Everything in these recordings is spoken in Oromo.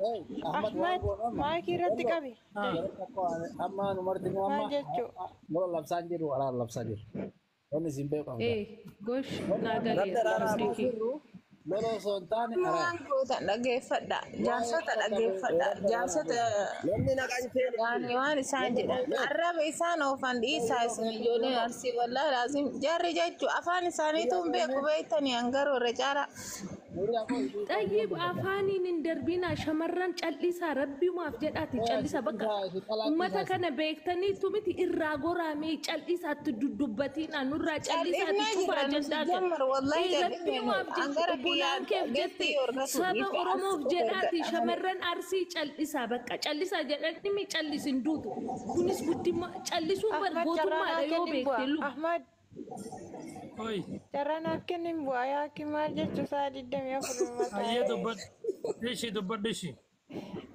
Ahmad waan Ahmad goonu amma maayikii irratti qabi. Amma nu martinuu amma Maal jechuu? Lola labsaan jiru, waraana labsaa jiru. Wanni isin beeku qabda. Ee, gosh naa Rabbi galeera araaraa abdii buusu. kee. Lola osoo hin taane araara. Waan gootan dhaggeeffadha. Jaarsota dhaggeeffadha. Jaarsota Namni naqan seeni. yaani waan isaan jedhan. Arraba isaan oofan dhiisaa isin ijoolleen Arsii, wallaahi laazim jarri jechuu afaan isaaniitu hin beeku beektanii hangaroo irra caala. Xayyib, afaaniin hin darbinaa. Shamarran, callisaa, rabbiumaaf jedhaati callisa. Bakka ummata kana beektaniitu miti, irraa goraamee callisaatti duddubbatiina nurraa callisaatti Cal'ifnee cufaa jirra nuti ajandaa jammar, wallahi ee cal'ifnee rabbiumaaf nuti jette hangara obbolaan kiyyaa keef jette geessi horgatu saba dhiise as Oromoof qofa jedhaati ergadha malee. Shamarran Arsii, callisaa, bakka callisaa jedhanii callisin duutu kunis guddimma callisuun bar Ahmad, carraa gootummaadha naaf yoo kennin bu'a. beekte lubu. Ahmad, Oi, carraa naaf kennin bu'a. Yaaki maal jechuu isaa 24 hayyee mataa. dubbadhu. Ishi dubbadhu ishi.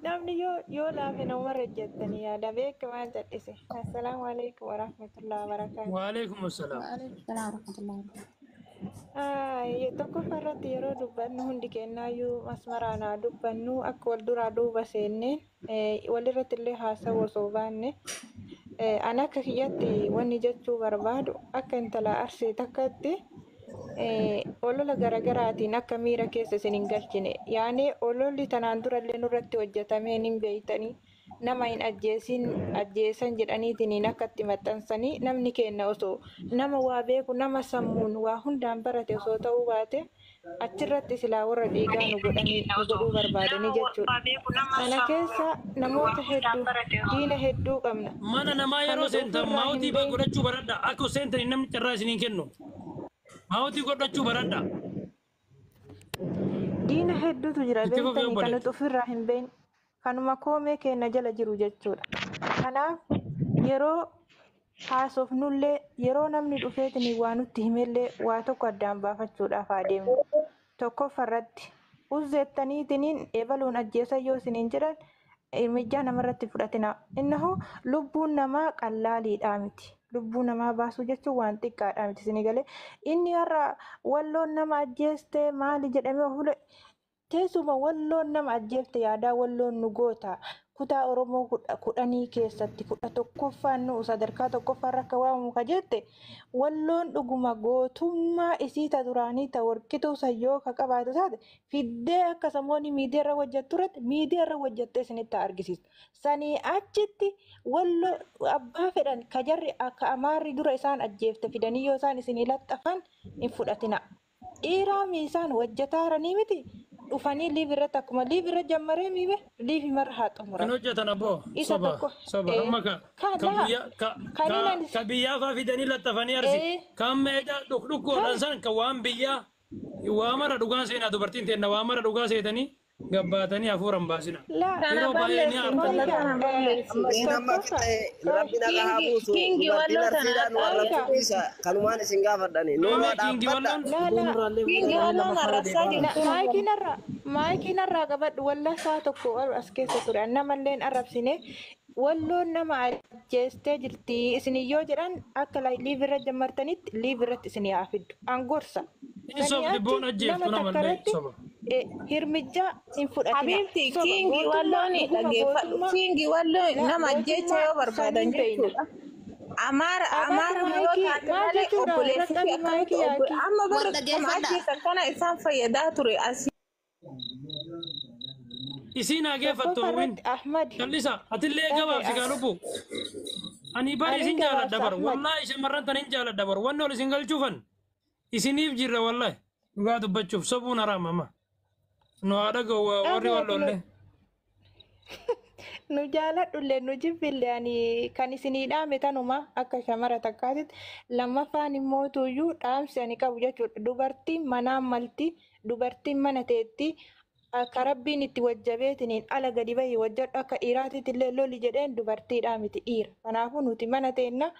Namni yoo laafe namarra jettanii yaada beeka maal jedhise. Assalaamu alaikum warahmatullahi wabarakaatu. Waalaikum assalaam. Waalaikum salaam warahmatullahi wabarakatuh. Tokkoffaa irratti yeroo dubbannu hundi kennaayyuu masmaraan haa dubbannu, akka wal duraa duuba seennee walirratti illee haasawuu osoo baanne, ani akka kiyyatti wanni jechuu barbaadu, akka intala Arsii takkatti, olola garagaraatiin akka miira keessa isin hin galchine. Yaani ololli tanaan durallee nurratti hojjetamee hin beeytanii, nama hin ajjeesin ajjeesan jedhaniitiin akka itti maxxansanii, namni kenna osoo nama waa beeku, nama sammuun waa hundaan barate osoo ta'uu baate, achirratti silaa warra dhiigaa nu godhanii nu godhuu barbaadanii jechuudha. Kana keessa namoota hedduu, diina hedduu qabna. Mana namaa Kan yeroo nuti seentan ofirraa hin mute beekne. Godhachuu baradha. Akka seentanii namni carraa isiniin kennu. Mute godhachuu baradha. Diina hedduutu jira Itti fufii beektanii, kan obboleetti. nuti ofirraa hin beekne, kanuma koomee keenya jala jiru jechuudha. Kanaaf yeroo haasofnullee, yeroo namni dhufeetiin waa nutti himellee, waa tokko addaan baafachuudhaaf haa deemnu. Tokkoffarratti uzzeettaniitiniin ebaluun ajjeesan yoo isiniin jedhan mijjaa namarratti fudhatina. Innahu lubbuun namaa qallaaliidhaa miti. Lubbuu namaa baasuu jechuun waan xiqqaadhaa miti isinii galee. Inni har'a Walloon nama ajjeeste maali jedhamee of teessuma Walloon nama ajjeefte yaadaa Walloon nu goota. Kutaa Oromoo 10 keessatti 11ffaan nu sadarkaa tokkoffaarra akka waamamu ka jette, Walloon dhuguma gootummaa isii ta duraanii ta warqituu san yoo ka qabaatu taate, fiddee akka samoonni miidiyaa irra hojjettu irratti miidiyaa irra hojjettee isinitti haa argisiistu. Sanii achitti Walloo abbaa fedhan ka jarri akka Amaarri dura isaan ajjeefte fidanii yoo isaan isinii laxxafan hin fudhatina. Dhiiraa miisaan hojjetaaranii miti, dhufanii live irratti akkuma live irra jammaree miime live marra haa Kan xumuran. hojjetan abboo Isa soba tokko soba amma ka kan ka laa biyya ka kan ka inni ka biyyaa faa fidanii laxxafanii Arsi kan meeqa dhukdhukkoodhaan kan san ka waan biyyaa waa mara dhugaan seenaa, dubartiin teenna waa mara dhugaa seetanii gabbaatanii hafuuran baasina. Laa Kana Yeroo baay'ee ni balleessi aartan. intala Monika kana balleessi. Amma isin amma tokkoffaa qixxee rabbi nagaa haa Kingi buusu. kingi Dubartiin Walloo tana Arsiidhaan nu haxxaawi. Monika arrabsuu dhiisa. Kanumaan isin gaafadhani. Yoomee Nurraa kingi dhaabbadha. Walloon laa laa Kingi Walloon arrabsaa jirtu. Maayikii narraa, maayikii narraa qabadhu. Wallaa saa tokko ol as keessa ture, namalleen arrabsine. Walloon nama ajjeestee jirti isin yoo jedhan, akka live irra jammartanitti live irratti isin haa fiddu an gorsa. Inni Sanii sobdi boon achi nama ajjeeftu takka namallee irratti soba. Hirmijjaa hin fudhatina. Habiibti Soba kingi gootummaa Walloon dhuguma dhaggeeffadhu. gootummaa Kingi Walloon la nama ajjeecha gootummaa yoo barbaadan saniin beeyna. jechuudha. Amaara Abaatu Amaara yoo maayikii taate maal malee jechuudha obboleessi irra fi qabi akkamitti maayikii obbo yaakii. amma Wal bara kama dhaggeeffadha. ajjeesan kana isaan fayyadaa ture asii. Isiin haa geeffattu Tokkoffaa hawwiin. irratti Ahmad Callisa atillee dhagaye gabaabsi kaa lubbu. Ani bari Anin isin jaaladha gabaabsa bar. Ahmad. Wallaahi shamarran tan hin jaaladha bar. Wanni ol isin galchuufan isiniif jirra wallaahi. Dhugaa dubbachuuf sobuun haraam amma. Nu haa dhaga'u warri Dhagaye ati Walloollee. Nu jaaladhullee nu jibbillee, ani kan isinii dhaame tanuma akka shamara takkaatitti. Lammaffaan immoo tuyyuu dhaamsi ani qabu jechuudha, dubartiin manaan malti, dubartiin mana teetti akka Rabbiin itti wajjabeetiniin ala gadi bahi hojjedhu, akka dhiiraatitti illee loli jedheen dubartiidhaa miti, dhiira. Kanaafuu nuti mana teenna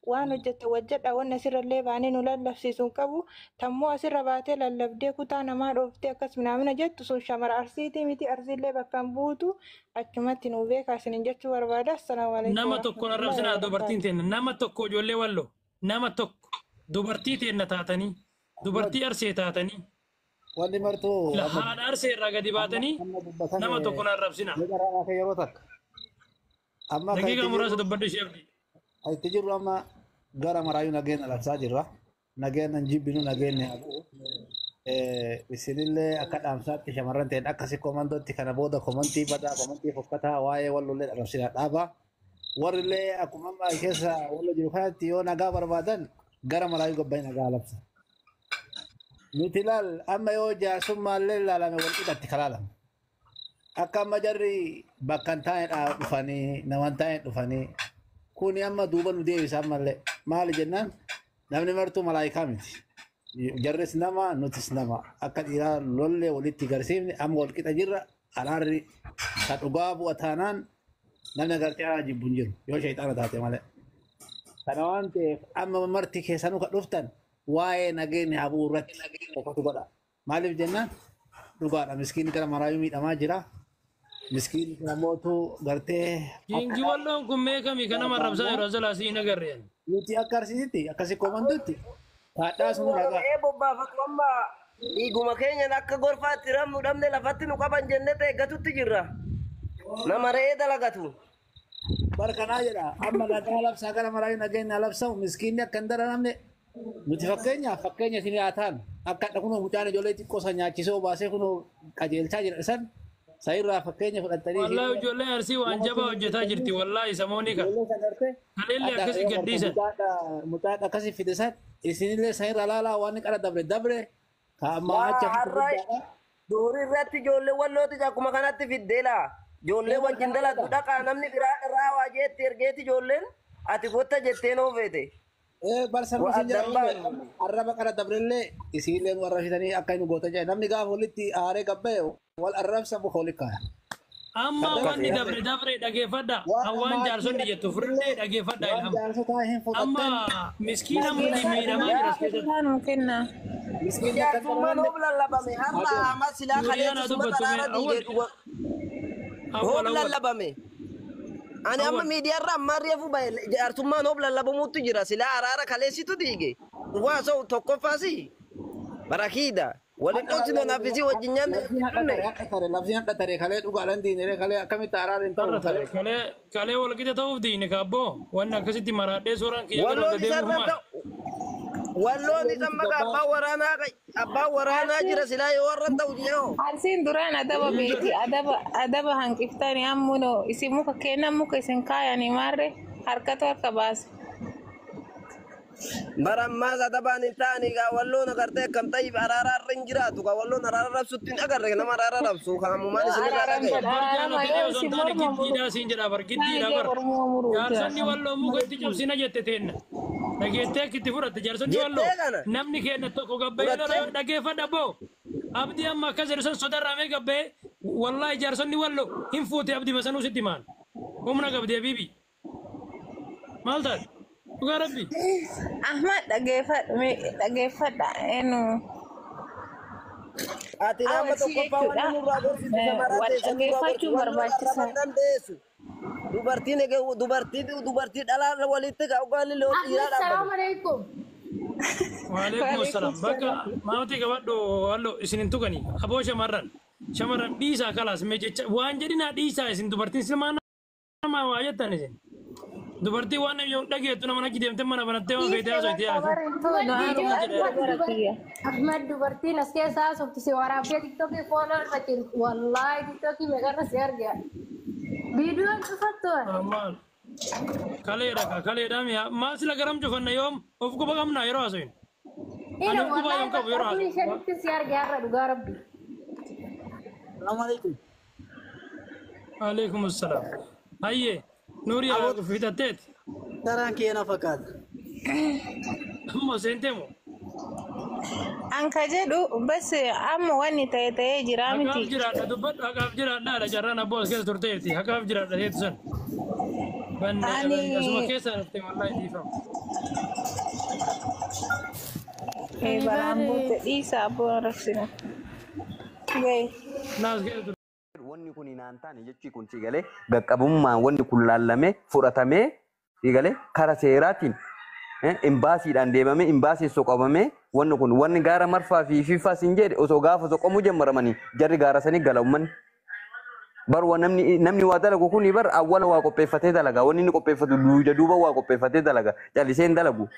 waan hojjette hojjedha, wanni asirrallee baanee nu lallabsiisuu hin qabu. Tammoo asirra baatee lallabdee kutaa namaa dhooftee akkas minaamina jettu sun shamara Arsiitii miti, Arsiillee bakka hin buutu, achumatti nu beekaa isinin jechuu barbaada. Assalaamu alaikum Nama tokkoon warahmatullahi arrabsinaa dubartiin wabarakaatu. teenna, nama tokko, ijoollee Walloo, nama tokko, dubartii teenna taatanii, dubartii Arsee taatanii. Wanni martuu amma Haadha Arsee irraa gadi baatanii amma dubbatame nama tokko na arrabsina. Mee gara yeroo takka. Amma kan Daqiiqaa itti muraasa jirru dubbadhu ishee abdii. kan itti jirru amma gara maraayyuu nageenya labsaa jirra. Nageenya hin jibbinu nageenya haa bu'u. Isinillee akka dhaamsaatti shamarran ta'een akkasi komandootti kana booda komantii badaa komantii fokkataa waa'ee wallollee dhabamsinaa dhaaba. Warrillee akkuma amma keessa wallo jiru kanatti yoo nagaa barbaadan gara maraayyuu gabbaa'ee nagaa labsa. Nuti ilaal amma yoo jaarsummaallee ilaalame wal qixatti kalaalama. Akka amma jarri bakka hin taane dhufanii nama hin taane dhufanii kuni amma duuba nu deebisa ammallee maali jennaan namni martuu malaayikaa miti. Jarris nama nutis nama akka dhiiraa lollee walitti garsiifne amma wal qixa jirra araarri ka dhugaa bu'a taanaan namni agartee araara jibbu hin jiru yoo shayxaana taate malee. Kana waan ta'eef amma marti keessanuu kan dhuftan waa'ee nageenya habuu irratti qofatu godha. Maaliif jennaan dhugaadha miskiinni gara maraayyuu miidhamaa jira. Miskiinni kana mootu gartee Kingi walloon kun meeqami kan nama arrabsaa yeroo jalaa siin agarreen. nuti akka arsiisitti akkasi komandutti kaadhaa sun ragaa. Ee bobbaafatu amma dhiiguma keenyan akka gorfaatti ramnu dhabne lafatti nu qaban jennee eeggatutti jirra. Nama re'ee dalagatu. Barkanaa jedha amma nagaa labsaa gara maraayyuu nageenya labsamu miskiinni akka hin daranamne nuti fakkeenyaaf fakkeenya isin haa taanu akka hadha kunoo mucaan ijoollee xiqqoo san nyaachisee obaasee kunoo qajeelchaa jira san sayirraa fakkeenya fudhattanii Wallaahi ijoolleen Arsii waan jabaa hojjetaa jirti wallaahi samoonii kana. ijoollee san gartee Kaleellee akkasii gadhiisan. mucaadha akkasii fide san isinillee sayirra laalaa waan inni qara dabre dabre ka ammaa Waa achi har'a durii irratti ijoollee wallooti akkuma kanatti fiddeela. Ijoollee wajjin dalagdu dhaqaa namni biraa irraa waa jeetti ergeeti ijoolleen ati gotta jettee noo feete. Barsa Waa isin addan jedha baanu. arraba qara dabrellee isinillee nu arrabsitanii akka inni goota jedhe namni gaafa walitti aaree gabbee wal arrabsa muka walitti kaaya. Amma wanni dabre dabre dhageeffadha. Hawaan jaarsonni jettu fudhadhee dhageeffadha Waan ilham. jaarsotaa hin Amma fudhattan miskiina mulli miidhamaa jira as keessatti. Nuu kenna. miskiinni akka Jaarsummaan daranne hoob lallabame har'a amma silaa Nuuriyaan kaleessu haa suma dubbattu mee xaraara awwal diigee dhuga. awwal Hoob awwal lallabame. Ani amma awwal. miidiyaarra ammaa reefu bahe jaarsummaan hoob lallabamuutu jira silaa araara kaleessitu diige. Waa soo tokkoffaasi barakiida. Waliin dhoksinu naafisii wajjin nyaanne labsiin hadha dhumne. tare hadha tare labsiin hadha tare kalee dhugaadhaan diinere kalee akkamitti araara hin ta'u Har'a tare kalee. kalee kalee wal qixa ta'uuf diine kaabboo wanni akkasitti maraadhee suuraan kiyya gara Walloon gad deemuuf isarra maal. ta'u. Walloon isa maka abbaan waraanaa jira silaa yoo warra ta'u yoo. Arsiin duraan adaba beeti. Adaba adaba hanqiftanii ammunoo isin muka kennan muka isin kaayanii maarre harkatu harka baasa. Bara ammaas adabaan hin ta'anii gaa walloon agartee akkam ta'iif araara irra hin jiraatu gaa walloon araara rabsutti hin agarre nama araara rabsu kan ammumaan Yoo isin irraa araaram dhagaye. jedha Bar araarama jaalatanii yoo osoo isin hin taane morma muru. giddiidhaa siin jedha bar Isaan giddiidha illee bar. mormuu muruu Jaarsonni jira. walloo muka itti cabsina jette teenna. Dhageettee akka itti fudhatte jaarsonni walloo Jettee kana namni keenya tokko gabbayee fudhattee dhageeffadha boo. Abdii amma akkas jedhu san sodarraamee gabbayee wallaahi jaarsonni walloo hin fuute abdii masanuu sitti maan. Humna qabdi habiibi. Maal taate? Dhugaa rabbi. Ahmad dhageeffadhu dhageeffadha eenyu. Ati nama Arsii tokkoffaa wanni jechuudha. nurraa gorsitu shamarran Wal teessan nurraa gorsitu dhageeffachuun walloon arraba barbaachisaadha. hin dandeessu. Dubartiin egaa dubartii dubartii dhalaa walitti qabu loon Ahmed, dhiiraa dhaabbatu. salaam alaikum. Waalaikum salaam. Bakka maatii qabadhu walloo isin hin tuqani. Aboo shamarran. Shamarran dhiisaa kalaas mee jecha waan jedhinaa dhiisaa isin dubartiin silmaan nama waa jettan isin. Dubartii waan yoo dhageettu nama achi deemtee mana banattee waan feetee haasofti yaasi. Ahmed dubartiin as keessa haasoftu si waraabdee tiktookii fooloo irra jirti. Wallaahi tiktookii meeqarra si argaa. Viidiyoon cufattu ani. Maal kaleedha ka kaleedha mi'a maal sila garam cufanna yoom of quba qabna yeroo haasofin. Ani Ina of quba wallaahi yoom qabu yeroo bakka afurii haasofin. shanitti si argaa har'a dhugaa rabbi. Salaamu alaikum. Alaikum salaam. Hayyee Nuuriyaa fitatteeti. Taraan kee na fakkaata. Ammoo seentee moo? Anka jedhu bas amma wanni ta'e ta'ee jira Haqaaf miti. jiraadha dubbadhu haqaaf jiraadha carraan abboo as keessa turteerti haqaaf jiraadha seetu san. Banne Ani asuma keessa dhufte wallaahi dhiifama. Baraan buute dhiisa abboon raksina. Gahi. Naas keessa turte. Wanni kun naan taane jechi kun si galee qaqqabummaan wanni kun laallamee fudhatamee si galee kara seeraatiin Imbaasiidhaan deemamee imbaasiin soqamamee wanni kun wanni gaara marfaa fi fiifaa siin jedhe osoo gaafa soqamuu jammaramanii jarri gaara sanii gala uummanni. Bar waa namni waa dalagu kun bar awwala waa qopheeffatee dalaga, wanni inni qopheeffatu duuda duuba waa qopheeffatee dalaga, callisee hin dalagu.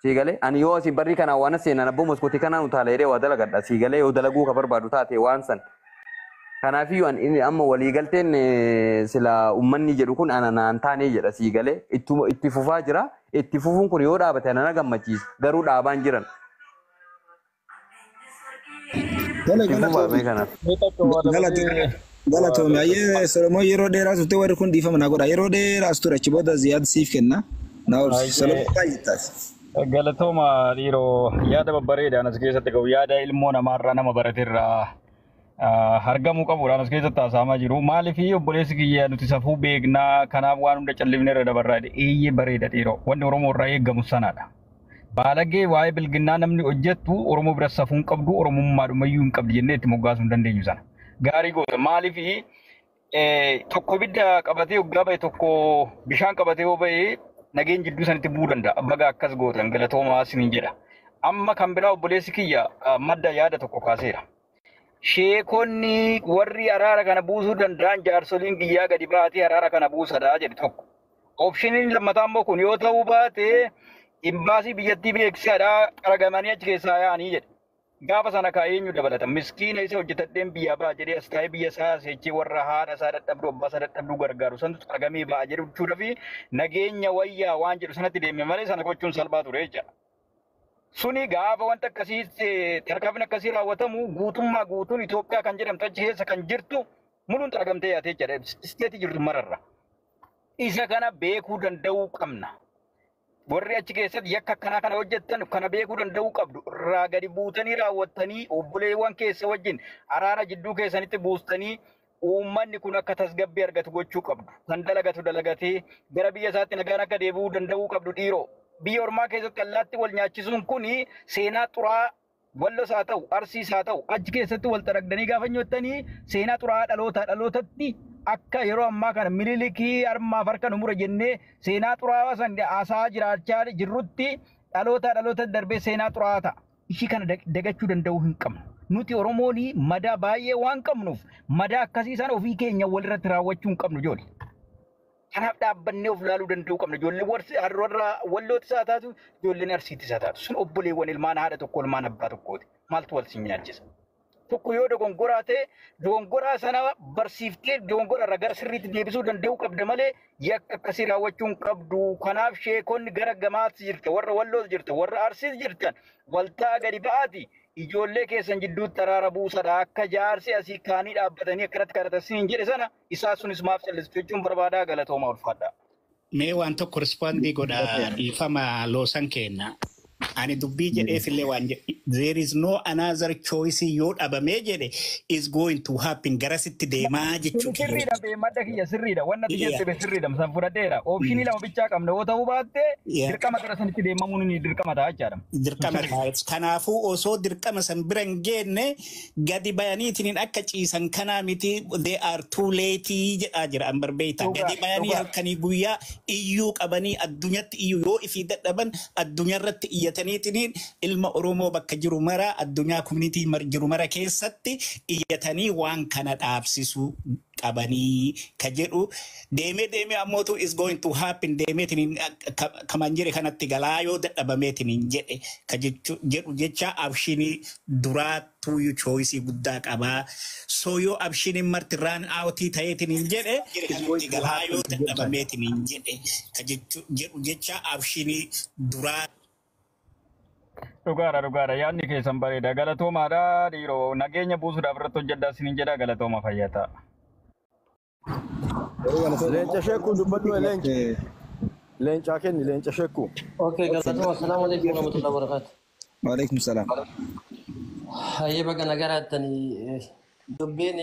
Siigalee ani yoo asii barrii kanaan waan seenan abboo maskootii kanaan utaala jedhee waa dalagadha, siigalee yoo dalaguu ka barbaadu taate waan san. Kanaafiyyuu ani inni amma waliigalteen sila uummanni jedhu kun ana naan taanee jedha, siigalee itti fufaa jira. Itti fufuun kun yoo dhaabate ana na gammachiisa, garuu dhaabaan jiran. Tole, Itti fufaa mee kanaaf. galatoomi. Galatoomi. Ayyee Solomoon, yeroo dheeraa turte, warri kun dhiifama naa godha. Yeroo dheeraas ture, achi booda Ziyaad siif kenna. Na obsi. Solomoon, maal jettaas? Galatooma dhiiroo, yaada babbareedaan as keessatti qabu, yaada ilmoo namaarraa nama baraterraa argamuu qabuudhaan as keessatti haasa'amaa jiru. Maaliif obboleessi kiyya nuti safuu beeknaa, kanaaf waan hunda callifne irra dabarraa jedhe. Eeyyee, bareeda dhiiroo, wanni Oromoo irraa eegamu sanadha. Baalagee waa'ee bilginnaa namni hojjettu Oromoo bira safuu hin qabdu, Oromummaadhumayyuu hin qabdi jennee itti moggaasuu hin dandeenyu sana. Gaarii goota, maaliif tokko ibidda qabatee hoggaa ba'e, tokko bishaan qabatee yoo ba'e, nageen jidduu sanitti bu'uu danda'a. Baga akkas gootan, galatoomaa isiniin jedha. Amma kan biraa obboleessi kiyya madda yaada tokko kaaseera. Sheekonni warri araara kana buusuu danda'an, jaarsoliin biyyaa gadi baatee araara kana buusadha jedhe tokko. Optioniin lammataa immoo kun yoo ta'uu baate imbaasii biyyattii beeksisadha, qaragamanii achi keessaa yaa'anii jedhe. Gaafa sana kaa eenyu dabalata? Miskiina isa hojjetadheen biyyaa ba'a jedhee as taa'ee biyya isaa seechee warra haadha isaa dadhabdu, abbaa isaa dadhabduu gargaaru santu xaragamee ba'a jedhu jechuudha fi nageenya wayyaa waan jedhu sanatti deeme malee sana gochuun salphaa ture jecha. Suni gaafa wanta akkasii tarkaanfiin akkasii raawwatamu guutummaa guutuun Itoophiyaa kan jedhamtu achi keessa kan jirtu muluun xaragamtee yaatee jedha. Isteetii jirtu mararra. Isa kana beekuu danda'uu qabna. Warri achi keessatti yakka akkanaa kana hojjettan kana beekuu danda'uu qabdu. Irraa gadi buutanii raawwattanii obboleewwan keessa wajjin araara jidduu keessanitti buustanii uummanni kun akka tasgabbii argatu gochuu qabdu. Kan dalagatu dalagatee gara biyya isaatti nagaan akka deebi'uu danda'uu qabdu dhiiroo. Biyya ormaa keessatti allaatti wal nyaachisuun kuni seenaa xuraa Wallos haa ta'u, Arsiis haa ta'u, achi keessatti wal xaragdanii gaafa nyoottanii seenaa xuraa'aa dhalootaa dhalootatti akka yeroo ammaa kana Minilikii harmaaf harka nu mure jennee seenaa xuraa'aa san haasa'aa jiraachaa jirrutti dhalootaa dhalootatti darbee seenaa xuraa'aa ta'a. Ishii kana dagachuu danda'uu hin qabnu. Nuti Oromoon madaa baay'ee waan qabnuuf madaa akkasii sana ofii keenya walirratti raawwachuu hin qabnu ijoollee. Kanaaf dhaabbannee of laaluu danda'uu qabna. Ijoolleen warra Wallootis haa taatu, ijoolleen Arsiittis haa taatu. Sun obboleewwan ilmaan haadha tokko, ilmaan abbaa tokkooti. Maaltu wal si nyaachisa? Tokko yoo dogongoraa ta'e, dogongoraa sana barsiiftee dogongora irraa gara sirriitti deebisuu danda'uu qabda malee yakka akkasii raawwachuu hin qabdu. Kanaaf sheekonni gara gamaatti jirta, warra Walloos jirta, warra Arsiis jirtan, waltaa gadi ba'aati. Ijoollee keessan jidduutti araara buusadha. Akka jaarsi asii kaanii dhaabbatanii akkanatti kadhatan siin jedhe sana isaa sunis maaf callistu jechuun barbaadaa, galatooma, ulfaadha. Mee waan tokko respondii godha, dhiifama loosan kenna. Ani dubbii jedheef illee waan jedhe, there is no another choice yoo dhabamee jedhe is going to happen, garasitti deemaa jechuu kiyya. Sirriidha bee, madda kiyya, sirriidha. Wanna ati jette sirriidha. San fudhadheera. Optionii lama bichaa qabna yoo ta'uu baatte dirqama gara sanitti deemamuun ni dirqama ta'a jechaadha. Dirqama ta'a. Kanaafuu osoo dirqama san bira hin geenne gadi bayaniitiin akka ciisan kanaa miti, they are too late jedhaa jira an barbeeyta. Gadi bayanii halkanii guyyaa iyyuu qabanii, addunyatti iyyuu yoo ifii dadhaban addunyaarratti iyyataniitiin ilma Oromoo bakka jiru mara, addunyaa community jiru mara keessatti iyyatanii waan kana dhaabsisuu qabanii ka jedhu. Deemee deemee ammootu is going to happen, deemeetiin kaman jedhe kanatti galaa yoo dadhabameetiin jedhe ka jedhu jecha. Optionii duraattuu choiceii guddaa qabaa. So yoo optioniin marti run outii ta'eetiin jedhe kanatti galaa yoo dadhabameetiin jedhe ka jedhu jecha optionii duraa. Dhugaadha, dhugaadha, yaadni keessan bareeda, galatoomaadha dhiiroo, nageenya buusuudhaaf irratti hojjedhaa isiniin jedha, galatooma, fayyaa ta'a. Leenca sheekuu dubbadhu, leenca. Leencaa kenni, leenca sheekuu. Okay, galatuma. Assalaamu alaikum warahmatullahi wabarakatuh. Waalaikum salaam. Hayyee, baga nagarattanii. Dubbiin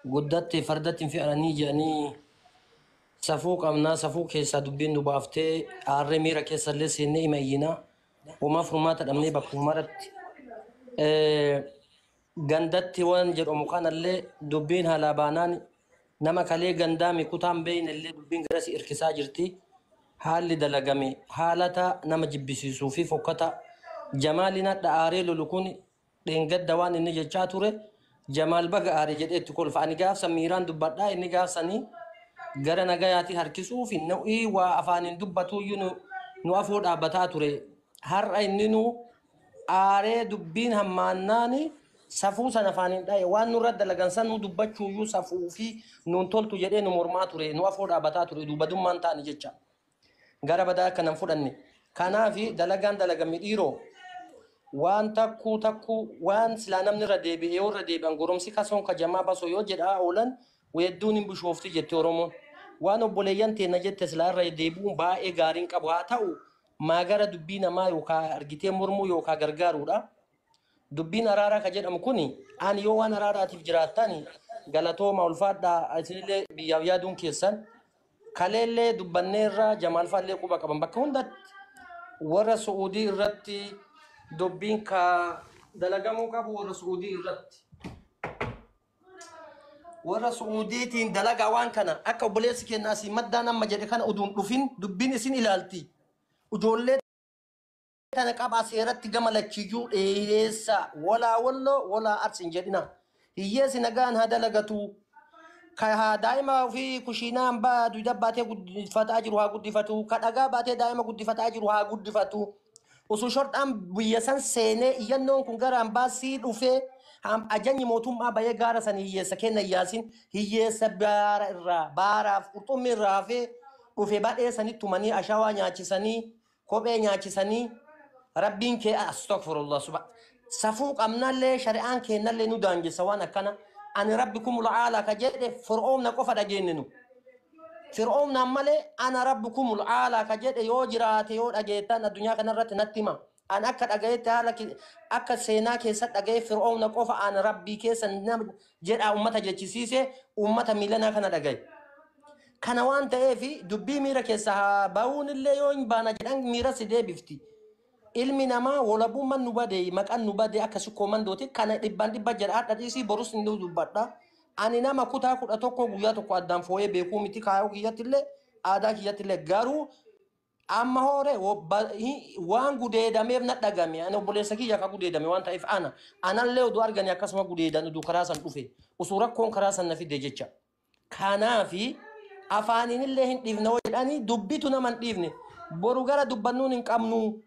guddatti fardatti hin fe'anii jedhanii, safuu qabnaa, safuu keessaa dubbiin nu baaftee aarree miira keessallee seennee hima iyyinaa homaa furmaata dhabnee bakkuma maratti gandatti waan jedhamu kanallee dubbiin haalaa baanaan nama kalee gandaami kutaan beeynellee dubbiin garas hirkisaa jirti. Haalli dalagame haalata nama jibbisiisuu fi fokkata. Jamaalin hadha aaree lolu kun dheengadda waan inni jechaa ture Jamaal baga aare jedhee itti kolfa. Ani gaafsa miiraan dubbadhaa, inni gaafsanii gara nagayaatti harkisuu fi nuyi waa afaaniin dubbatuyyuu nu afoo dhaabbataa ture. Har'a inni nu aaree dubbiin hammaannaani safuu sana afaaniin dhaye, waan nurra dalagan san nu dubbachuuyyuu safuu fi nuun toltu jedhee nu mormaa ture, nu afoo dhaabbataa ture, duubadummaan taane jecha. Gara badaa akka nan fudhanne. Kanaafi dalagaan dalagame dhiiroo waan takkuu takkuu waan silaa namni irra deebi'e yoo irra deebi'an goromsi kasoon ka jamaa basoo yoo jedhaa oolan weedduun hin bishoofti jette Oromoon. Waan obboleeyyan teenna jette silaa irra deebi'uun baay'ee gaariin qabu haa ta'u maagara dubbii namaa yookaan argitee mormuu yookaan gargaaruudha. Dubbiin araaraa ka jedhamu kuni ani yoo waan araaraatiif jiraattan galatooma, ulfaadhaa, isinillee biyyaaf yaaduun keessan. Kaleellee dubbanneerra, Jamaal faallee quba qaban, bakka hundatti warra Su'uudii irratti dubbiin ka dalagamuu qabu warra Su'uudii irratti. Warra Su'uudiitiin dalagaa waan kana akka obboleessi keenya asii maddaan amma jedhe kana uduun dhufin dubbiin isin ilaalti. Ijoollee tana qabaa seeratti gama lachiyyuu dheereessa, walaa Walloo walaa Arsi hin jedhina. Hiyyeessi nagaan haa dalagatu. Ka haa daa'ima ofii kushiinaa hambaa dugda baatee guddifataa jiru haa guddifatu. Ka dhagaa baatee daa'ima guddifataa jiru haa guddifatu. Osoo shorxaan biyya san seenee iyyannoon kun gara ambaasii dhufee ajanyi mootummaa bahee gaara san hiyyeessa kenna iyyaasin hiyyeessa baara irraa baaraaf qurxummii irraa hafee dhufe badhee sanitti tumanii ashawaa nyaachisanii kophee nyaachisanii rabbiin kee astaghfirullah suba safuu qabnallee shari'aan kennallee nu daangessa waan akkana. Ani rabbi kumul caala ka jedhe fir'oomna qofa dhageenye nu. Fir'oomnaan malee ana rabbukumul aalaa ka jedhe yoo jiraate, yoo dhageettan addunyaa kanarratti natti hima. An akka dhagayetti haala akka seenaa keessa dhagaye fir'oomna qofa ana rabbii keessa nama jedhaa ummata jechisiise, ummata miilanaa kana dhagaye. Kana waan ta'eef dubbii miira keessa haa bahuun illee yoo hin baana jedhan miira si deebifti. Ilmi namaa walabummaan nu bade, maqaan nu bade akka sikkoo mandooti kana dhibbaan dhibba jedha, hadha dhiisii borus ni dubbadha. Ani nama kutaa 11 guyyaa tokko addaan foo'ee beekuu miti, kaayoo kiyyatti illee aadaa kiyyatti illee, garuu amma hoore waan gudeedameef na dhagame. Ani obboleessa kiyya ka gudeedame waan ta'eef ana anallee oduu argani akkasuma gudeedan oduu karaa san dhufe osoo rakkoon karaa san na fide jecha. Kanaafi afaaniin illee hin dhiifne hoo jedhanii dubbitu nama hin dhiifne, boru gara dubbannuun hin qabnu.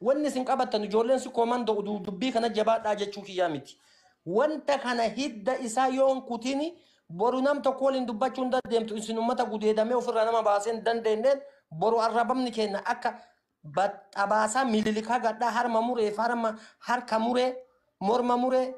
Wanni isin qabattan ijoolleen si koomandoo dubbii kana jabaadhaa jechuu kiyyaa miti. Wanta kana hidda isaa yoo hin kutini boru nam tokko waliin dubbachuu hin dandeemtu. Isin ummata gudeedamee ofirraa nama baasee hin dandeenyeen boru arrabamni keenya akka xabaasaa mililikaa gadhaa harma muree harma harka muree morma muree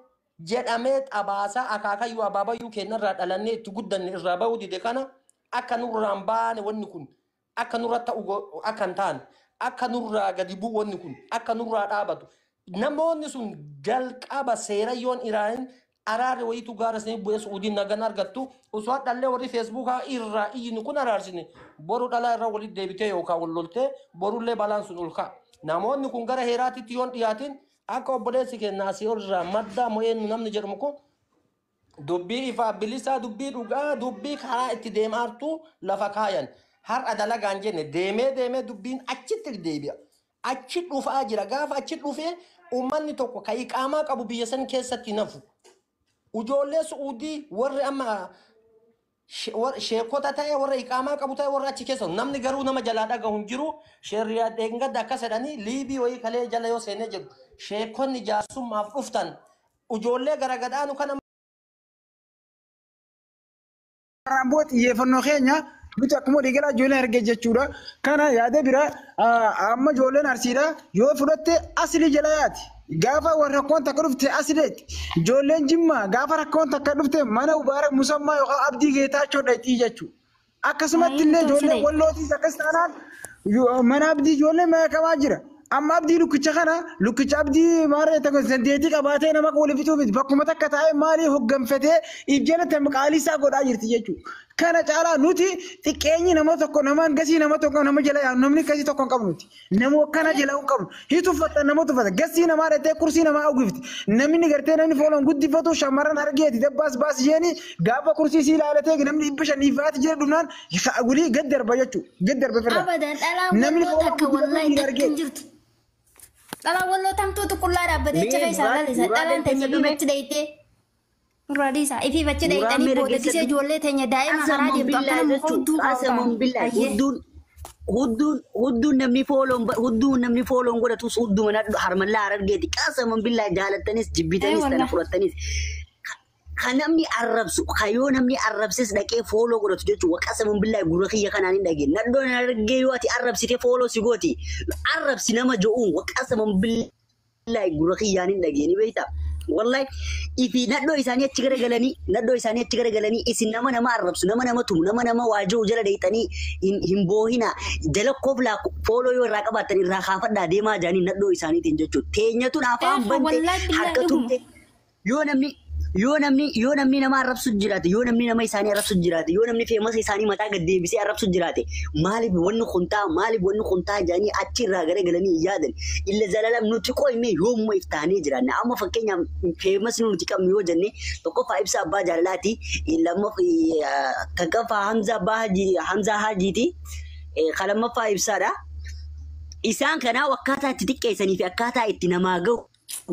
jedhamee xabaasaa akaakayyuu abaabayyuu keenyarraa dhalannee itti guddanne irraa bahuu dide kana akka nurraan baane, wanni kun akka nurra ta'u akka hin taane, akka nurraa gadi bu'u, wanni kun akka nurraa dhaabatu, namoonni sun jalqaba seerayyoon iraanin araarri wayitu gaara isinii bu'ee Su'uudiin nagan argattu. Osoo hadhallee warri Feesbuukaa irraa iyyinu kun araarsine boru dhalaa irra walitti deebitee yookaan wal loltee borullee balaan sun ol ka'a. Namoonni kun gara heeraatitti yoon dhiyaatin akka obboleessi keenya asii ol irraa maddaa mo'eennu namni jedhamu kun dubbii ifaa bilisaa, dubbii dhugaa, dubbii karaa itti deemaartu lafa kaayan. Har'a dalagaan jenne deemee deemee dubbiin achitti deebi'a. Achi dhufaa jira. Gaafa achi dhufee uummanni tokko ka iqaamaa qabu biyya san keessatti nafu. Ijoollee Su'uudii warri amma sheekota ta'e, warra iqaamaa qabu ta'e, warra achi keessa namni garuu nama jalaa dhagahu hin jiru. Sheerriyaa dheengadda akkas jedhanii Liibii wayii kalee jala yoo seenee jedhu sheekonni jaarsummaaf dhuftan ijoollee gara gadaanu kana. Kanaan booda xiyyeeffannoo keenya nuti akkuma waliigalaa ijoolleen argee jechuudha. Kana yaada bira amma ijoolleen Arsiidha yoo fudhatte asilii jala yaati. Gaafa warra rakkoon takka dhufte asileeti. Ijoolleen Jimmaa gaafa rakkoon takka dhufte mana Mubaarak Musammaa yookaan Abdii Geetaachoo dhaqxii jechuudha. Akkasumatti illee ijoolleen Wallootiis akkas taanaan mana Abdii ijoollee meeqamaa jira. Amma Abdii lukkicha kana lukkicha Abdii maarree tokko dandeettii qabaatee nama waliin fixuu miti. Bakkuma takka taa'ee maalii hogganfatee if jalatti qaalii isaa godhaa jirti jechuudha. Kana caalaa nuti xiqqeenyi nama tokko nama gasii nama tokko nama jala yaa'u namni gasii tokko hin qabnu nuti. Nama kana jala hin qabnu. Hi tuffata nama tuffata. Gasii namaa dhattee kursii namaa uwwifti. Namni gartee namni fooloon guddifatu shamarran argeeti dabbaas baas jeeni gaafa kursii sii ilaalatee namni 500 faati jira dhumnaan gulii gad darba jechuudha. Gad darba firra. Abadan dhalaan Namni walloo fooloon takka guddifatu wallahi hin takka hin argeeti. jirtu. Dhalaan walloo tamtuutu qullaa dhaabbatee achi keessaa lalisa. Dhalaan teenya biibachi dhayitee. Nurraa dhiisaa. Ifii bachi dhayitanii booda gisee ijoollee teenya daa'ima karaa deemtu akkana muka hudduu Qasaman qabu billahi ta'an. hudduun hudduun hudduun namni fooloon hudduun namni fooloon godhatus hudduma harmallaa harargeeti. Qasaman billahi jaalattanis jibbitanis tana Wallah. fudhattanis. Kan namni arrabsu kan yoo namni arrabses dhaqee fooloo godhatu jechuudha. Qasaman billahi gurra kiyya kanaan hin dhageen. Naddoon harargee yoo ati arrabsite fooloo si gooti. Arrabsi nama jo'uun qasaman billahi gurra kiyyaan hin dhageeni beektaa. Wallahi ifi nadhoo isaanii achi garagalanii nadhoo isaanii achi garagalanii isin nama nama arrabsu nama nama tumu nama nama waaja'u jala deeyxanii hin boohina jala koflaa fooloo yoo irraa qabaattan irraa kaafadhaa deemaa jaanii nadhoo isaaniitiin jechuudha. Teenyatuun afaan bante Wallahi billahi harka dhuguma. tumte yoo namni yoo namni yoo namni nama arrabsu jiraate yoo namni nama isaanii arrabsu jiraate yoo namni feemasa isaanii mataa gad deebisee arrabsu jiraate maaliif wanni kun ta'a maaliif wanni kun ta'a jedhanii achi irraa garagalanii hin yaadan illa zalalam nuti qoyme yoomuma iftaanee jiraanna amma fakkeenyaaf feemasni nuti qabnu yoo jenne tokkoffaa ibsa abbaa jaalalaati lammaffaa takkaffaa Hamza abbaa Hajii Hamzaa Hajiiti kalammaffaa ibsaadha. Isaan kanaa akkaataa itti xiqqeessanii fi akkaataa itti namaa gahu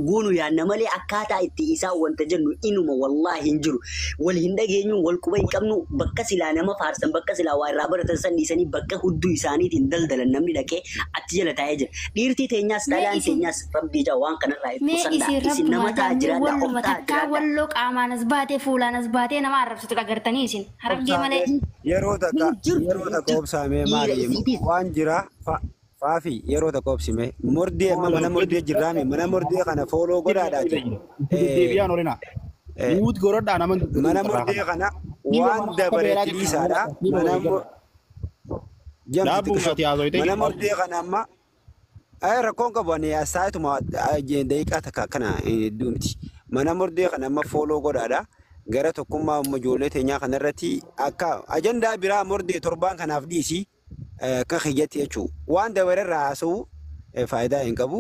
goonu yaadna malee akkaataa itti isaan wanta jennu inuma wallaahi hin jiru. Wal hin dhageenyu, wal quba hin qabnu, bakka silaa nama faarsan, bakka silaa waa irraa baratan san dhiisanii bakka hudduu isaaniitiin daldalan namni dhaqee achi jala taa'ee jira. Dhiirtii teenyaas Mee dhalaan isin teenyaas rabbii jaa waan kanarraa mee ibsusanidha. isin Isin nama rabbumaa ta'a jennee jiraadha, of walluma ta'a takkaa jiraadha. walloo qaamaan as baatee fuulaan as baatee nama arrabsitu agartanii isin harargee malee. Yeroo takka yeroo takka obsaamee Dhiira maali isiitis waan jira faafi yeroo takka obsime mordee amma mana mordee jirraame mana mordee kana fooloo godhaadhaati. Deebi'aan olina. Muut gorodhaa nama Mana mordee kana waan dabareetti dhiisaadha. Mana Dhaabuu ati haasoyte mana mordee kana amma rakkoon qabu ani saayituma daqiiqaa takka akkana hedduu miti. Mana mordee kana amma fooloo godhaadha. Gara tokkummaa amma ijoollee teenyaa kanarratti akka ajandaa biraa mordee torbaan kanaaf dhiisi akka kiyyatti jechuudha. Waan dabarerraa haasa'u faayidaa hin qabu.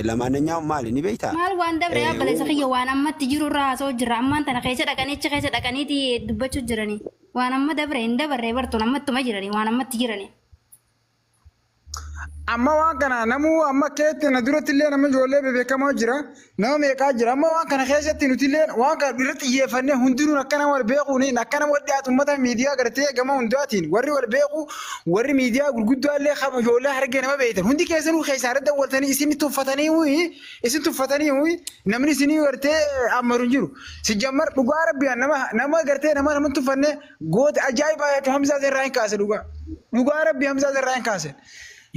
Lamaananyaa maali ni beektaa? Maal waan dabre yaabaleessa kiyya waan ammatti jiru irraa haasa'u jira ammaan tana keessa dhaqanii achi keessa dhaqaniiti dubbachuu jiranii waan amma dabre hin dabarree bartuun ammattuma jiranii waan ammatti jiranii. Amma waan kana namuu amma keetti na duratti illee nama ijoollee bebeekamaa jira. Nama meeqaa jira. Amma waan kana keessatti nuti illee waan kana irratti xiyyeeffannee hundinuu akka nama wal beekuun akka nama wal dhiyaatu uummata miidiyaa gartee gama hundaatiin warri wal beeku warri miidiyaa gurguddaa illee qaba ijoollee hargee nama beektan hundi keessanuu keessaa irratti dawwaltanii isin tuffatanii isin tuffatanii namni isinii gartee ammaru hin jiru. Si jammar dhugaa rabbiyaan nama nama gartee nama nama tuffanne goota ajaa'ibaa jechuun Hamzaa irraa hin kaase dhugaa. Dhugaa rabbi Hamzaa irraa hin kaase.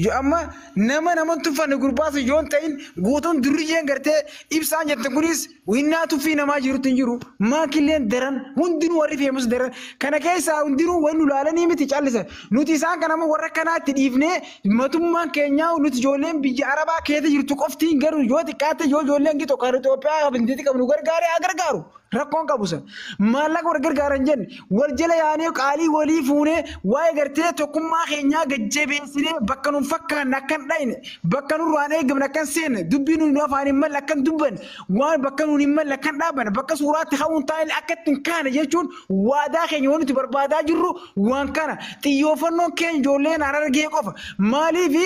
Yo amma nama nama tuffanne gurbaas yoo hin ta'in guutuun durriyyeen gartee ibsaan jette kunis winnaa tuffii namaa jirutti hin jiru. Maakilleen daran hundinuu warri feemus daran kana keessaa hundinuu wanni nu laalanii miti callisa. Nuti isaan kana amma warra kanaatti dhiifnee mootummaan keenyaa nuti ijoolleen biyya Arabaa keessa jirtu qoftiin garuu yoo xiqqaatte yoo ijoolleen gitoo kan Itoophiyaa bintiitti qabnu gargaaree haa gargaaru. Rakkoon qabu san maallaqa wal gargaaran jenne wal jala yaanee qaalii walii fuunee waa'ee gartee tokkummaa keenyaa gajjabeessinee bakka nuun fakkaanne akka hin dhayne bakka nurraan eegamne akka hin seenne dubbii nuun afaan hin malle akka hin dubbanne waan bakka nuun hin malle akka hin dhaabanne bakka suuraatti ka'uun taa'e akka ittiin kaane jechuun waadaa keenya waan nuti barbaadaa jirru waan kana xiyyeeffannoon keenya ijoolleen harargee qofa maaliif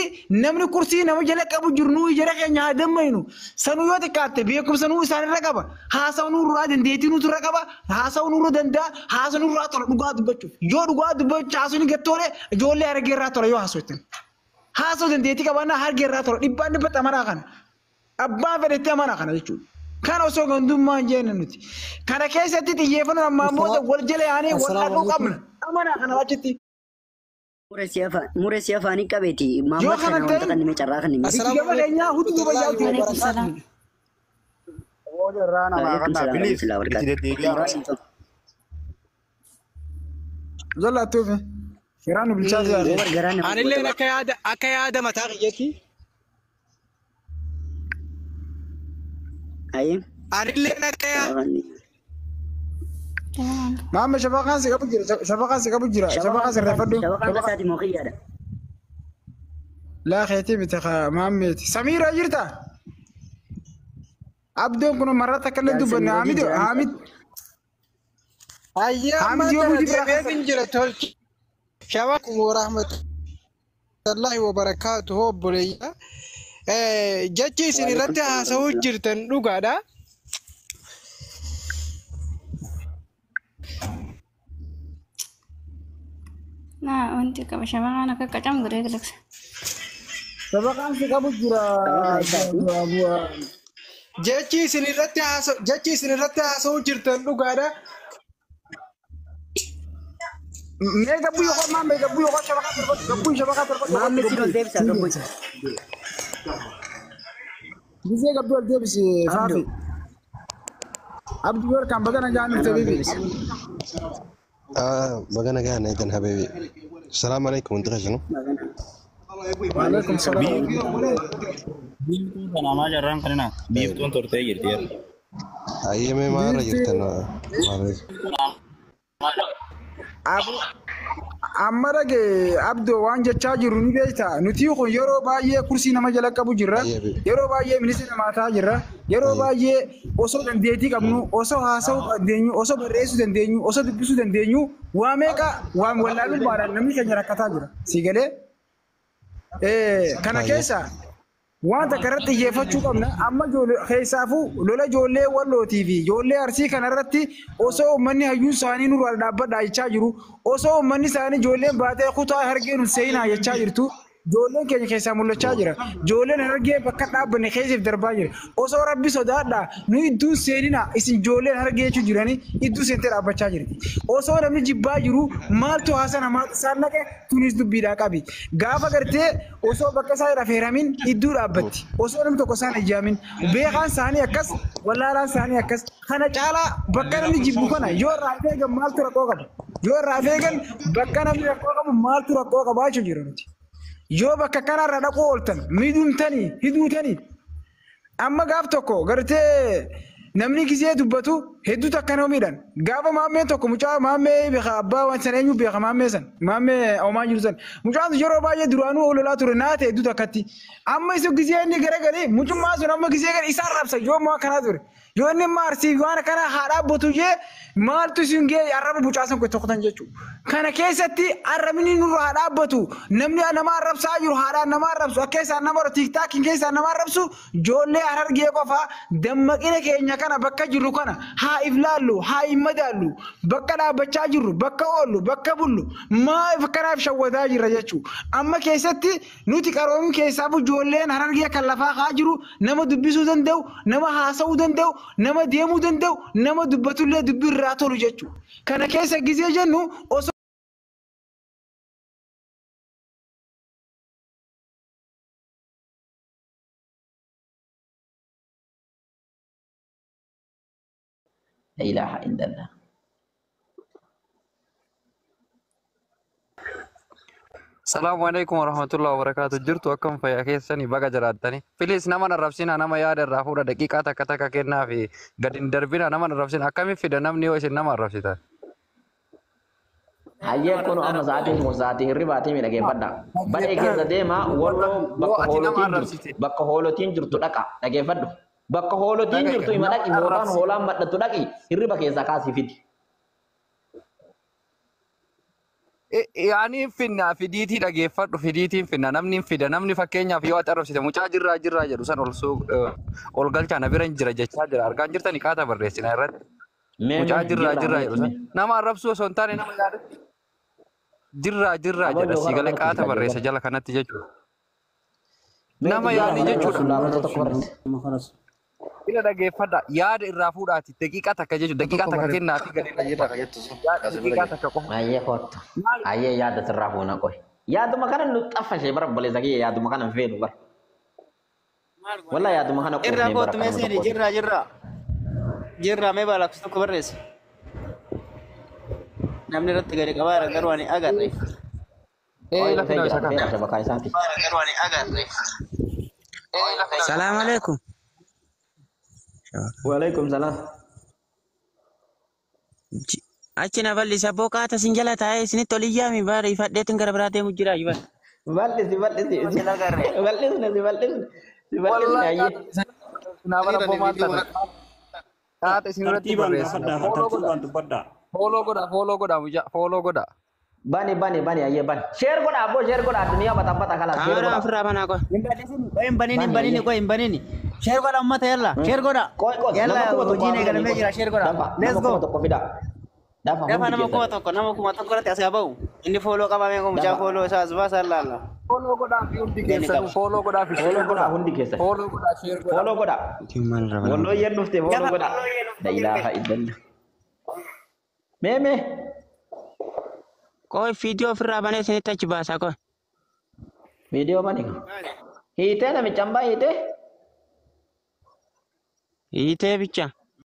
namni kursii nama jala qabu jiru nuu jala keenya haa dammaynu sanuu yoo xiqqaatte beekumsa nuu isaanirra qaba haasa'u nurraa dandeettii nutu irra qaba haasa'u nurra danda'a haasa'u nurraa tola dhugaa dubbachuuf yoo dhugaa dubbachuu haasa'u ni gattoole ijoollee harargee irraa tola yoo haasa'u haasa'u dandeettii qabaannaa harargee irraa tola dhibbaan dhibbatti amanaa kana abbaan fedhetti amanaa kana jechuudha. Kana osoo gandummaa hin jenne nuti. Kana keessatti xiyyeeffannoon ammaan booda wal jala yaanee wal dhaquu qabna. Amanaa kana achitti. Muree si afaanii qabeeti. Yoo Maamad kana kana wanta ta'in kan nime carraa kan nime. itti gama keenyaa hudduu bayyaatu. Irraa namaa Waalaikum kannaa salaam bilis warahmatullahi itti wabarakatuh. deddeebi'aa. Jala tuufe. Firaan nu bilchaate yaade. Umar garaa nama Anilleen akka yaada mataa kiyyaatti. Ayyee. Anilleen akka yaada. Maama shafaqaan si qabu jira. Shafaqaan si qabu jira. Shafaqaan sirreeffadhu. Shafaqaan kasaati moo kiyyaadha? Laa keetii miti maammeeti. Samiira jirta? Abdoon kun marraa takka illee dubbanne Hamid Hamid. Ayyaa Hamid yoo buji biraa deebiin jira tolchi. Shabakum warahmatullahi wabarakaatuhu obboleeyyaa. Jechi isin irratti haasa'uu jirtan dhugaadha. Naa wanti qaba shafaqaan akka qacam godhee galaksa. Shafaqaan si qabu jira. Jechi isin irratti haasa'u jechi isin irratti haasa'uu jirtan dhugaadha. Mee gabbuu yookaan maammee gabbuu yookaan shafaqaa torbatu gabbuu shafaqaa torbatu. Maammee si ol deebisa gabbuu. Gisee gabbuu ol deebisi faafi. Abduu welcome baga nagaan dhufte bibi. Baga nagaan eegan habibi. السلام عليكم انت شنو؟ وعليكم السلام. Biiftuun kana maal jarraan kanina biiftuun turtee jirti. Ayyee maal jirtan? Amma dhage Abdoo waan jechaa jirru ni beekta. Nuti kun yeroo baay'ee kursii nama jala qabu jirra. Yeroo baay'ee ministeera namaa ta'aa jirra. Yeroo baay'ee osoo dandeettii qabnu, osoo haasa'uu dandeenyu, osoo barreessuu dandeenyu, osoo dubbisuu dandeenyu waa meeqa waan wallaalummaadhaan namni keenya rakkataa jira. Si galee? Kana keessa waan takka irratti xiyyeeffachuu qabna. Amma keessaafuu lola ijoollee wallootii fi ijoollee arsii kana irratti osoo uummanni hayyuun isaanii nurraa dhaabbadhaa jechaa jiru, osoo uummanni isaanii ijoolleen baatee kutaa hargee nu seenaa jechaa jirtu, ijoolleen keenya keessaa mul'achaa jira. Ijoolleen hargee bakka dhaabbanne keessaaf darbaa jira. Osoo rabbi sodaadhaa nu idduun seeninaa isin ijoolleen hargee jechuu jiranii idduu seentee dhaabbachaa jirti. Osoo namni jibbaa jiru maaltu haasa namaa isaan naqe tunis dubbiidhaa qabi. Gaafa gartee osoo bakka isaa hin affeeramin idduu dhaabbatti. Osoo namni tokko isaan ijaamin beekaan isaanii akkas wallaalaan isaanii akkas kana caalaa bakka namni jibbu kana yoo irraa feegan maaltu rakkoo qaba? Yoo irraa feegan bakka namni rakkoo qabu maaltu rakkoo qaba jechuu jira nuti. Yoo bakka kanarra dhaquu ooltan miidhumtanii hiduutanii amma gaaf tokko gartee namni gisee dubbatu hedduu takka nama miidhan gaafa maammeen tokko mucaa maammee beeka abbaa waan sana eenyu beeka maammee san maammee oomaa jiru san mucaan sun yeroo baay'ee duraanuu ololaa ture naa ta'e hedduu takkatti amma isa gisee inni garagalee mucummaa sun amma gisee gara isaan rabsa yoo ammoo akkanaa ture yoo inni amma arsii waan akkanaa haa dhaabbatu jee maaltu isin gee arraba bucaasan kun tokkotan jechuudha. Kana keessatti arrabni nurra haa dhaabbatu namni nama arrabsaa jiru haadhaan nama arrabsu akka isaan nama tiiktaakiin keessaan nama arrabsu ijoollee harargee qofaa dammaqina keenya kana bakka jirru kana haa iflaallu haa hin madaallu bakka dhaabbachaa jirru bakka oollu bakka bullu maaf kanaaf shawwataa jirra jechuudha. Amma keessatti nuti qaroomii keessaa ijoolleen harargee kan lafaa haa jiru nama dubbisuu danda'u nama haasa'uu danda'u nama deemuu danda'u nama dubbatullee dubbii irraa tolu jechuudha. Kana keessa gisee jennu osoo La ilaha illallah. Salaamu alaikum warahmatullahi wabarakatuh. Jirtu akkam fayyaa keessanii baga jiraattanii. Filis nama arrabsina nama yaada irraa fuudha daqiiqaa takka takka kennaa fi gadi hin darbina nama arrabsina akkamiin fida namni yoo isin nama arrabsitan. Hayyee kun amma sa'aatiin kun sa'aatii hirribaatii miidhageeffadha. Badhee keessa deema walloo bakka hoolotiin jirtu bakka hoolotiin jirtu dhaqa dhageeffadhu. Bakka hoolotiin jirtu ima dhaqi mootaan hoolaan madhattu dhaqi hirriba keessaa kaasii fidi. Yaani finna fidiitii dhageeffadhu fidiitiin finna namni hin fida namni fakkeenyaaf yoo ati arrabsite mucaa jirraa jirraa jedhu san ol ol galchaa na bira hin jira jechaa jira argaan jirtani kaata barreessina irratti. Mucaa jirraa jirraa jedhu san nama arrabsuu osoo hin taane nama yaada jirraa jirraa jedha siigalee qaata barreessa jala kanatti jechuudha. Nama yaani jechuudha. Ila dhageeffadha yaada irraa fuudhaati daqiiqaa takka jechuudha daqiiqaa takka kennaa fi gadi daqiiqaa takka qofa. Ayyee kottu. Ayyee yaada sirraa fuuna qoy. Yaaduma kana nu xaffashee bara obboleessa kiyya yaaduma kana hin feenu bara. Wallaa yaaduma kana Jirraa quufnee bara kootu mee kanuma seeni tokkooti. jirraa jirraa. Jirraa mee baalaafis tokko barreessa. Namni irratti gadi qabaa jira garuu ani agarre. Qoy dhufee jira dhufee jira bakka isaati. Garuu ani agarre. Salaam alaikum. Waalaikum salaam. Achi na bal'isa boqaata sin jala taa'ee isinitti ol iyyaami baara ifadheetin gara biraa deemu jira iban. Bal'isi bal'isi. Bal'isne si bal'isne. Si bal'isne ayyee. Taate isin irratti Tartiibaan barreessina. gaafadhaa, Fooloo godha. tartiibaan dubbadhaa. Fooloo godha, fooloo godha mucaa, fooloo godha. Bani bani bani ayyee bani. Sheer godha abboo sheer godha addunyaa bata kala sheer Kaameraa godha. ofirraa banaa qoy. Hin bal'isin, qoy hin banini, hin Bani banini, ayyee. qoy hin banini. Sheer godha uummata yalla, sheer godha. Qoy qoy nama Yalla 1000 hojiin haa eegalamee fidanii jira, qoy. sheer godha. Dafa Let's nama go. 1000 fida. Dafa Dafa hundi nama keessan. 1000 nama 1000 irratti as haa ba'u. Inni fooloo qabamee kun mucaa Dafa. fooloo isaa as baasaa laalla. Fooloo godhaa fi hundi Inni keessanuu qaba. fooloo godhaa fi Fooloo sheer godha godhaa. hundi keessan. Fooloo godhaa sheer godhaa. Fooloo godha. Wallooyyeen dhufte fooloo Dafa godha. La ilaaha illallah. Mee mee. Qoy viidiyoo ofirraa banee isinitti achi baasaa qoy. Viidiyoo bani. Hiitee namicha hambaa hiitee. Hiitee bicha.